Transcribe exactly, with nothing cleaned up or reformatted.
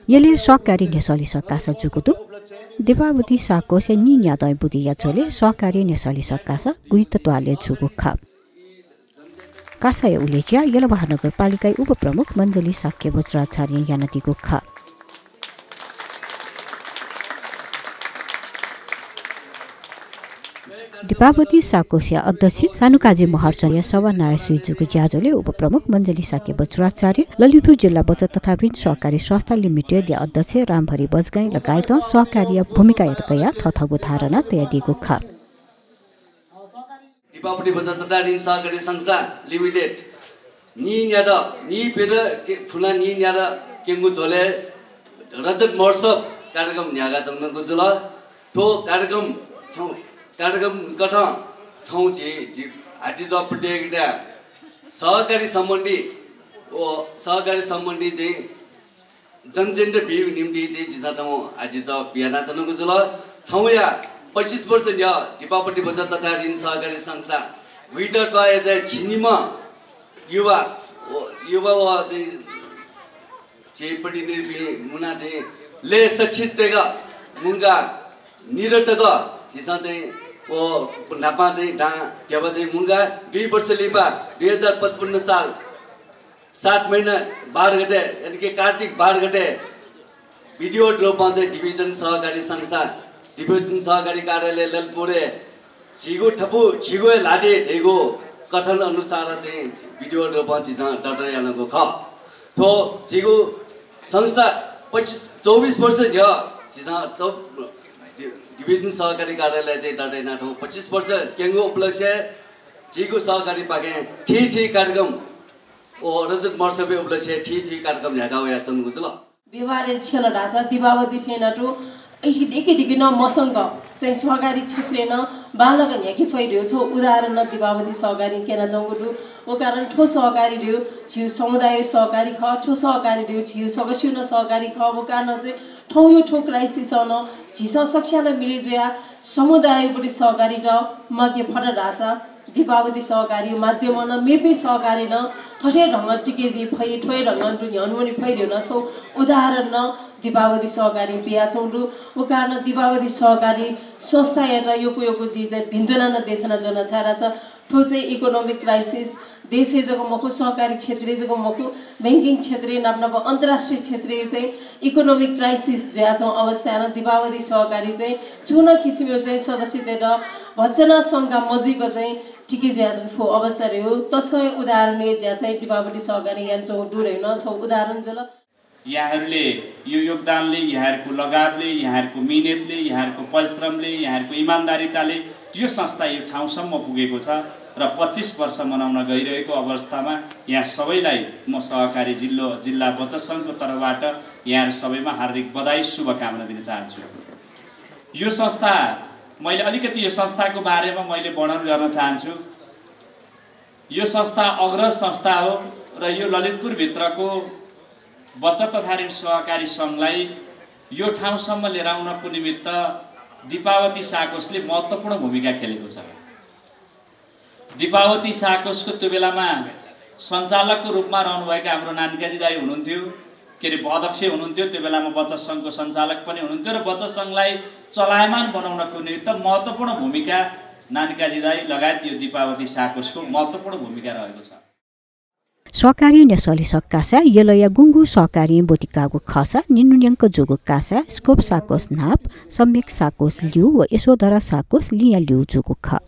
यलय् सहकारी न्ह्यसः लिसः कासा जूगु दु। दीपावती साकोसया नीन्यादँया बुदिंया झ्वलय् सहकारी न्ह्यसः लिसः कासा गुइत त्वालय् जूगु खः। कासाया उल्लेख्य यल महानगरपालिकाया उपप्रमुख मञ्जली शाक्य वज्राचार्यं यानादीगु खः। दीपावती साकोसया अध्यक्ष सानुकाजी महर्जनया सभानायः सुइजूगु ज्याझ्वलय् उपप्रमुख मञ्जली शाक्य वज्राचार्य, ललितपुर जिल्ला बचत तथा ऋण सहकारी संस्था लिमिटेडया अध्यक्ष रामभरी बजगाईं लगायतं सहकारीया भूमिकायात कयाः थःथःगु धारणा तयादीगु खः। दीपावती बचत तथा ऋण सहकारी संस्था लिमिटेड नीन्यादँ, नीप्यदँ के, फुना नीन्यादँ क्यंगु झ्वलय् रजत महोत्सव कार्यक्रम न्ह्याकाच्वंगु जुल। थ्व कार्यक्रम थौं, कार्यक्रम कथं थौं झी, झी हाजिजः प्रतियोगिता सहकारी सम्बन्धी व सहकारी सम्बन्धी चाहिँ जनकेन्द्र बीगु निम्ति चाहिँ झीसं थौं हाजिजः बियानाच्वनागु जुल। थौंया पच्चिस वर्ष न्ह्यः दीपावती बचत तथा ऋण सहकारी संस्था गुइत त्वाःया चाहिँ झिंनिम्ह युवा, व, युवा व चाहिँ झी प्रतिनिधिपिं मुना चाहिँ लय् शिक्षित तक मुंका निरतक झीसं चाहिँ व न्हापां चाहिँ दां ध्यबा चाहिँ मुंका दुई वर्ष लिपा दुई हजार पचपन्न साल सात महिना बाह्र गते, यानि कि कार्तिक बाह्र गते बिडिओ रूपं चाहिँ डिभिजन सहकारी संस्था, डिभिजन सहकारी कार्यालय ललितपुरय् झीगु थपु, झीगु हे ल्हातय् धइगु कथन अनुसार चाहिँ बिडिओ रूपं झीसं दर्ता यानागु खः। थ्व झीगु संस्था पच्चिस, चौबिस वर्ष न्ह्यः झीसं चौ-, डि-, डिभिजन सहकारी कार्यालय चाहिँ दर्ता यानाः थौं पच्चिस वर्ष क्यंगु उपलक्ष्यय् झीगु सहकारीपाखें थीथी कार्यक्रम व रजत महोत्सवया उपलक्ष्यय् थीथी कार्यक्रम न्ह्याका वयाच्वंगु जुल। व्यवहारय् छ्यला धाःसा दीपावती थें नं तुं इछि दिके दिके नं मसंक चाहिँ सहकारी क्षेत्रय् नं बांलाक न्ह्याके फइ धइगु छगू उदाहरण नं दीपावती सहकारीं क्यनाच्वंगु दु। व कारण थ्व सहकारी धइगु झीगु समुदाय सहकारी खः, थ्व सहकारी धइगु झीगु सकसिगु नं सहकारी खः। व कारण चाहिँ थौंया थ्व crisis नं झीसं सकसिनं मिले जुयाः समुदायपट्टि सहकारीत मागे फत धाःसा दीपावती सहकारी माध्यमं नं मेपिं सहकारी नं थथे ढंगं टिके जुइ फइ, थ्व हे ढंगं तुं न्ह्यःने वने फइ धइगु नं छगू उदाहरण नं दीपावती सहकारीं बियाच्वंगु दु। व कारण दीपावती सहकारी संस्थायात यक्व यक्व जिं चाहिँ भिंतुना नं देछाना च्वना, छाय्धाःसा थ्व चाहिँ economic crisis, देशय् जक मखु, सहकारी क्षेत्रय् जक मखु, banking क्षेत्रय् नाप नाप अन्तर्राष्ट्रिय क्षेत्रय् चाहिँ economic crisis जुयाच्वंगु अवस्थाय् नं दीपावती सहकारी चाहिँ छुं नं किसिमया चाहिँ सदस्यतय्त भचा नं संका मजुइक चाहिँ टिके जुयाच्वंगु अवस्था धइगु तसकं उदाहरणीय ज्या चाहिँ दीपावती सहकारीं यानाच्वंगु दु धइगु नं छगू उदाहरण जुल। यहाँहरूले यो योगदानले, यहाँहरूको लगावले, यहाँहरूको मिहिनेतले, यहाँहरूको परिश्रमले, यहाँहरूको इमान्दारिताले यो संस्था यो ठाउँसम्म पुगेको छ र पच्चिस वर्ष मनाउन गइरहेको अवस्थामा यहाँ सबैलाई म सहकारी जिल्लो, जिल्ला बचत संघको तर्फबाट यहाँहरू सबैमा हार्दिक बधाई, शुभकामना दिन चाहन्छु। यो संस्था मैले अलिकति यो संस्थाको बारेमा मैले वर्णन गर्न चाहन्छु। यो संस्था अग्रज संस्था हो र यो ललितपुरभित्रको बचत तथा ऋण सहकारी संघलाई यो ठाउँसम्म लिएर आउनको निमित्त दीपावती साकोसले महत्त्वपूर्ण भूमिका खेलेको छ। दीपावती साकोसको त्यो बेलामा सञ्चालकको रूपमा रहनुभएका हाम्रो नानकाजी दाइ हुनुहुन्थ्यो, के अरे, अध्यक्ष हुनुहुन्थ्यो, त्यो बेलामा बचत संघको सञ्चालक पनि हुनुहुन्थ्यो र बचत संघलाई चलायमान बनाउनको निमित्त महत्त्वपूर्ण भूमिका नानकाजी दाइ लगायत यो दीपावती साकोसको महत्त्वपूर्ण भूमिका रहेको छ। सहकारी न्ह्यसः लिसः कासाय् यलया गुंगू सहकारीं ब्वतिकाःगु खःसा निन्हु न्यंक जूगु कासाय् स्कोप साकोस न्हाप, सम्यक साकोस ल्यू व यशोधरा साकोस लिंया ल्यू जूगु खः।